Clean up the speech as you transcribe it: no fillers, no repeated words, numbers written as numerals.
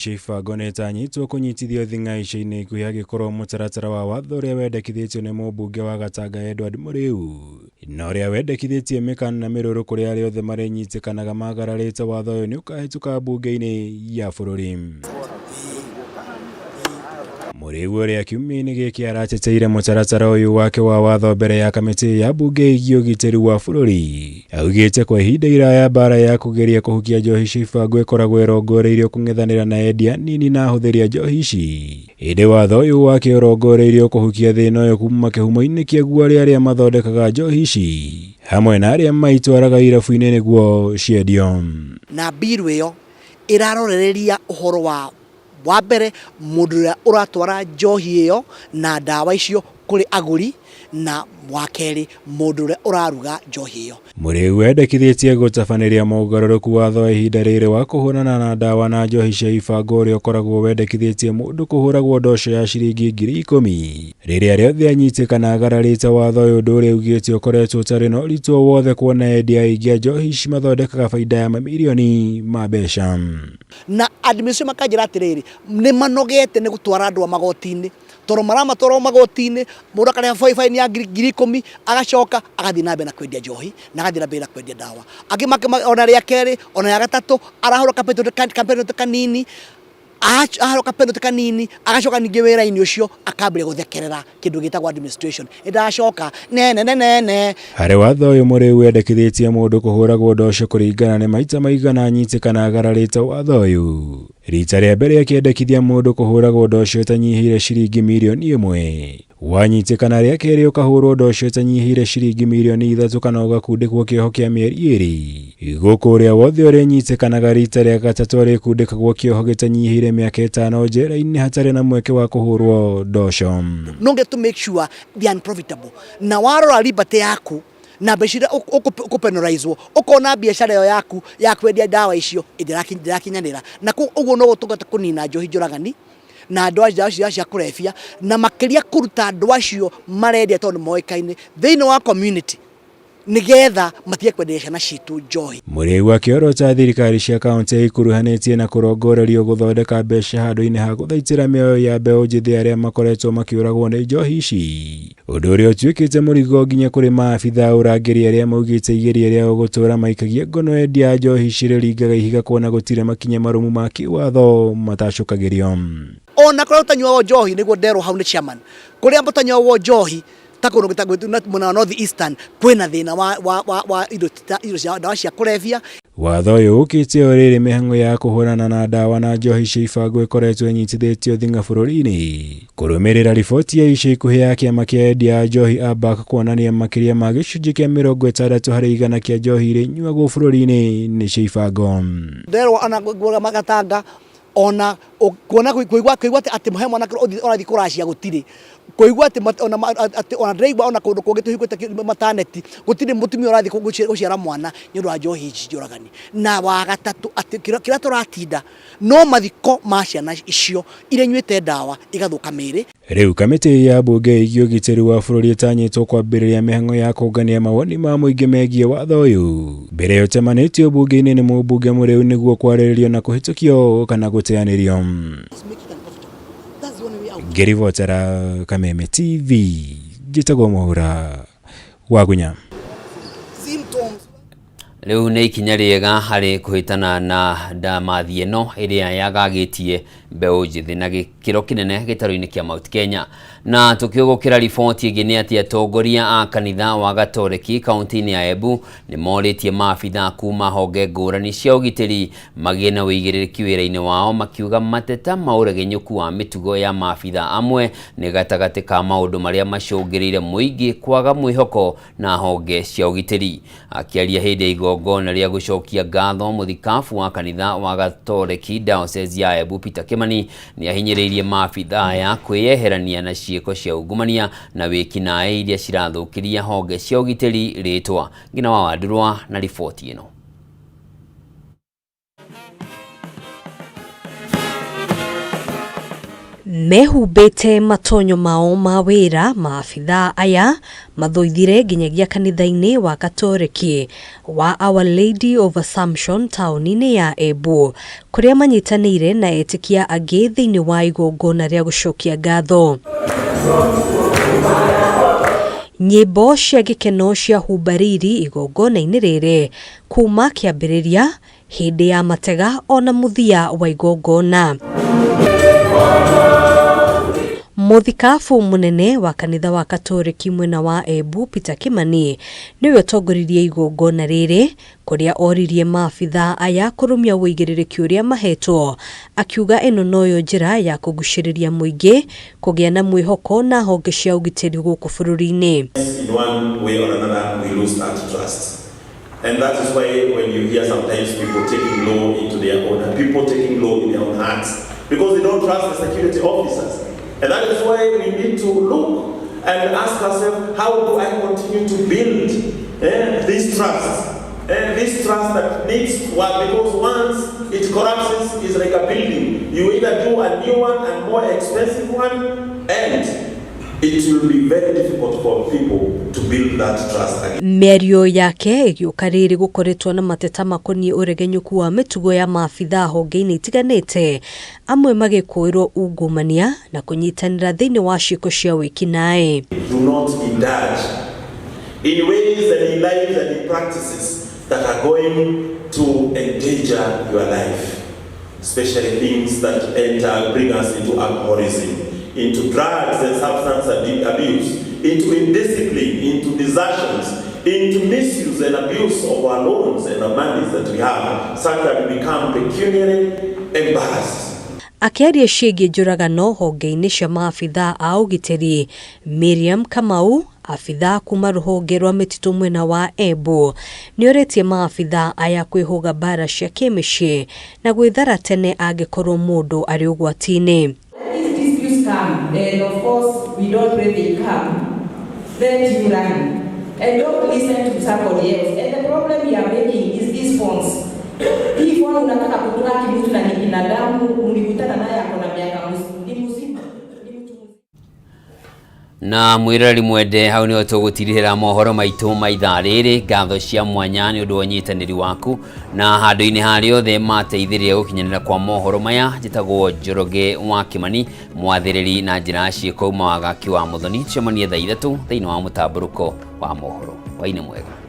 Cia ibango nĩitanyĩtwo kũnyitithio thing'a ica-inĩ ikuhĩ angĩkorwo mũtaratara wa watho ũrĩa wendekithĩtio nĩ mũmbunge wa Gatanga Edward Mũrĩu na ũrĩa wendekithĩtie mĩkana mĩrũrũ kũrĩ arĩa othe marĩnyitĩkanaga magararĩte watho ũyũ nĩũkahĩtũka mbunge-inĩ ya bũrũri. Mũrĩu ũrĩa kiumia-inĩ gĩkĩ arateteire mũtaratara ũyũ wake wa watho mbere ya kamĩtĩ ya mbunge ĩgiĩ ũgitĩri wa bũrũri. Augĩte kwa ihinda iraya mbara ya kũgeria kũhukia njohi cia ibango ĩkoragwo ĩrongoreirio kũng'ethanĩra na endia anini na ahũthĩri a njohi ici. Ĩndĩ watho ũyũ wake ũrongoreirio kũhukia thĩna ũyũ kuma kĩhumo-inĩ kĩaguo arĩ arĩa mathondekaga njohi ici hamwe na arĩa maitwaraga irabu-inĩ nĩguo ciendio. Na bill ĩyo ĩrarorereria ũhoro wa wa mbere mũndũ ũrĩa ũratwara njohi ĩyo na ndawa icio kũrĩ agũri, na wa kerĩ mũndũ ũrĩa ũraruga njohi ĩyo. Mũrĩu endekithĩtie gũtabanĩria mogarũrũku watho wa ihinda rĩrĩ wa kũhũrana na ndawa na njohi cia ibango ũrĩa ũkoragwo wendekithĩtie mũndũ kũhũragwo ndosho ya ciringi 10,000 rĩrĩa rĩothe anyitĩkana agararĩte watho ũyũ, ũndũ ũrĩa augĩte ũkoretwo ũtarĩ na ũritũ o wothe kuona endia aingĩ a njohi ici mathondekaga baida ya mamirioni ma mbeca. Na administration makanjĩra atĩrĩrĩ, nĩ manogete nĩ gũtwara andũ a magoti-inĩ, tondũ maramatwara o magoti-inĩ, mũndũ akarĩha baini ya 10,000, agacoka agathiĩ na mbere na kwendia njohi, na agathiĩ na mbere na kwendia ndawa. Angĩ ona rĩa kerĩ, ona rĩa gatatũ, arahũra ka penalty kanini, ahũra ka penalty kanini, agacoka ningĩ wĩra-inĩ ũcio akambĩrĩria gũthekerera kĩndũ gĩtagwo administration. Nĩ ndacoka ne ne ne ne. Harĩ watho ũyũ Mũrĩu wendekithĩtie mũndũ kũhũragwo ndosho kũringana nĩ maita maigana anyitĩkana agararĩte watho ũyũ. Rita rĩa mbere akĩendekithia mũndũ kũhũragwo ndosho ĩtanyihĩire ciringi 1 mirioni. Wanyitĩkana rĩa kerĩ ũkahũrwo ndosho ĩtanyihĩire ciringi 3 mirioni kana ũgakundĩkwo kĩoho kĩa mĩeri 2. Gũkũ ũrĩa wothe ũrĩnyitĩkanaga rita rĩa gatatũ arĩkundĩkagwo kĩoho gĩtanyihĩire mĩaka 5 njera-inĩ hatarĩ na mweke wa kũhũrwo ndosho. No get to make sure they are unprofitable. Na warora liberty yaku na mbeca iria ũkũpenalizwo, ũkona biacara ĩyo yaku ya kwendia ndawa icio ndĩrakinyanĩra, na ũguo no tũhote kũnina njohi njũragani na andũ a ndawa cia kũrebia, na makĩria kũruta andũ acio marendia tondũ nĩ moĩkaine thĩinĩ wa community nĩgetha matige kwenderia ciana citũ njohi. Mũrĩu akĩorota thirikari cia kaunti ikuruhanĩtie na kũrongorerio gũthondeka mbeca handũ-inĩ ha gũthaitĩra mĩoyo ya mbeũ njĩthĩ arĩa makoretwo makĩũragwo nĩ njohi ici, ũndũ ũrĩa ũtuĩkĩte mũrigo nginya kũrĩ maabitha a ũrangĩri arĩa maugĩte igeria rĩao gũtũra maikagia ngono endia a njohi ici rĩringaga ihiga kuona gũtirĩ makinya marũmu ma kĩwatho matacũkagĩrio. Ona kũrĩa gũtanyuagwo njohi, nĩguo nderwo hau nĩ chairman, kũrĩa gũtanyuagwo njohi ta kũndũ gĩtagwo mwena wa North Eastern, kwĩna thĩna wa indo cia ndawa cia kũrebia. Watho ũyũ ũkĩte o rĩrĩ mĩhang'o ya kũhũrana na ndawa na njohi cia ibango ĩkoretwo ĩnyitithĩtio thing'a bũrũri-inĩ kũrũmĩrĩra riboti ya ica ikuhĩ ya kĩama kĩa endia a njohi ABAK kuonania makĩria ma gĩcunjĩ kĩa 60% kĩa njohi iria inyuagwo bũrũri-inĩ nĩ cia ibango. Nderwo ona Gatanga ona kuona kũigua atĩ he mwanake ũrathiĩ kũracia gũtirĩ kũigua atĩ ona atĩ ona ndĩraigua ona kũndũ kũngĩ tũhingũrĩte mataneti gũtirĩ mũtumia ũrathiĩ gũciara mwana nĩ ũndũ wa njohi ici njũragani. Na wa gatatũ atĩ kĩrĩa tũratinda no mathiko ma ciana icio iria inyuĩte ndawa igathũka mĩĩrĩ. Rĩu kamĩtĩ ya mbunge ĩgiĩ ũgitĩri wa bũrũri ĩtanyĩtwo kwambĩrĩria mĩhang'o ya kũngania mawoni ma mũingĩ megiĩ watho ũyũ mbere ya ũcemanĩtio mbunge-inĩ nĩ mũmbunge Mũrĩu nĩguo kwarĩrĩrio na kũhĩtũkio kana gũteanĩrio. Ngĩribotera Kameme TV, njĩtagwo Mwaura Wagunya. Rĩu nĩ ikinya rĩega harĩ kũhĩtana na ndamathi ĩno ĩrĩa yagagĩtie mbeũ njĩthĩ na gĩkĩro kĩnene gĩtarũ-inĩ kĩa Mount Kenya. Na tũkĩũgũkĩra riboti ĩngĩ nĩ atĩ atongoria a kanitha wa Gatoreki kaunti-inĩ ya Embu nĩ morĩtie maabitha kuma honge ngũrani cia ũgitĩri magĩe na ũigĩrĩrĩki wĩra-inĩ wao, makiuga mateta ma ũregenyũku wa mĩtugo ya maabitha amwe nĩ gatagatĩ ka maũndũ marĩa macũngĩrĩire mũingĩ kwaga mwĩhoko na honge cia ũgitĩri. Akĩaria hĩndĩ ya igongona rĩa gũcokia ngatho, mũthikabu wa kanitha wa Gatoreki Diocese ya Embu Peter Kimani nĩ ahinyĩrĩirie maabitha aya kwĩyeherania na ciĩko cia ungumania na wĩkinaĩ iria cirathũkĩria honge cia ũgitĩri rĩtwa. Ngina wa Wandurwa na riboti ĩno. Mehumbĩte matonyo mao ma wĩra, maabithaa aya mathũithire nginyagia kanitha-inĩ wa Gatoreki wa Our Lady of Assumption taũni-inĩ ya Embu, kũrĩa manyitanĩire na etĩkia angĩ thĩinĩ wa igongona rĩa gũcokia ngatho. Nyĩmbo cia gĩkeno cia humbariri igongona-inĩ rĩrĩ kuma kĩambĩrĩria, hĩndĩ ya matega ona mũthia wa igongona. Mũthikabu mũnene wa kanitha wa Katoreki mwena wa Embu Peter Kimani nĩwe ũtongoririe igongona rĩrĩ, kũrĩa oririe maabithaa aya kũrũmia ũigĩrĩrĩki ũrĩa mahetwo, akiuga ĩno noyo njĩra ya kũgucĩrĩria mũingĩ kũgĩa na mwĩhoko na honge cia ũgitĩri gũkũ bũrũri-inĩ. In one way or another, we lose that trust. And that is why when you hear sometimes people taking law into their own, people taking law in their own hands, because they don't trust the security officers. And that is why we need to look and ask ourselves, how do I continue to build this trust? This trust that needs work, because once it collapses, it's like a building. You either do a new one and more expensive one, and it will be very difficult for people to build that trust again. Mĩario yake ĩgĩũka rĩrĩ gũkoretwo na mateta makoniĩ ũregenyũku wa mĩtugo ya maabithaa honge-inĩ itiganĩte, amwe magĩkũĩrwo ungumania na kũnyitanĩra thĩinĩ wa ciĩko cia wĩkinaĩ. Do not indulge in ways and in lives and in practices that are going to endanger your life, especially things that bring us into alcoholism, into drugs and substance abuse, into indiscipline, into desertions, into misuse and abuse of our loans and our monies that we have, such that we become pecuniarily embarrassed. Akĩaria ciĩgiĩ njũragano honge-inĩ cia maabithaa a ũgitĩri, Miriam Kamau, abithaa kuma rũhonge rwa mĩtitũ mwena wa Embu, nĩorĩtie maabithaa aya kwĩhũga mbara cia kĩmĩciĩ na gwĩthara tene angĩkorwo mũndũ arĩ ũgwati-inĩ. These disputes come, and of course we don't pray they come, let you run and don't listen to somebody else. And the problem we are making is these phones. Hii phone unataka kutrack mtu na ni binadamu, mlikutana naye ako na miaka ni mzima, ni mtu mzima. Na mwiroreri mwende, hau nĩho tũgũtirihĩra mohoro maitũ ma ithaa rĩrĩ. Ngatho cia mwanya nĩ ũndũ wa ũnyitanĩri waku na handũ-inĩ harĩa othe mateithĩrĩria gũkinyanĩra kwa mohoro maya. Njĩtagwo Njoroge wa Kĩmani, mwathĩrĩri na njĩra ya ciĩko uma Wagaki wa Mũthoni. Tucemanie thaa 3 thĩinĩ wa mũtambũrũko wa mohoro. Hwaĩ-inĩ mwega.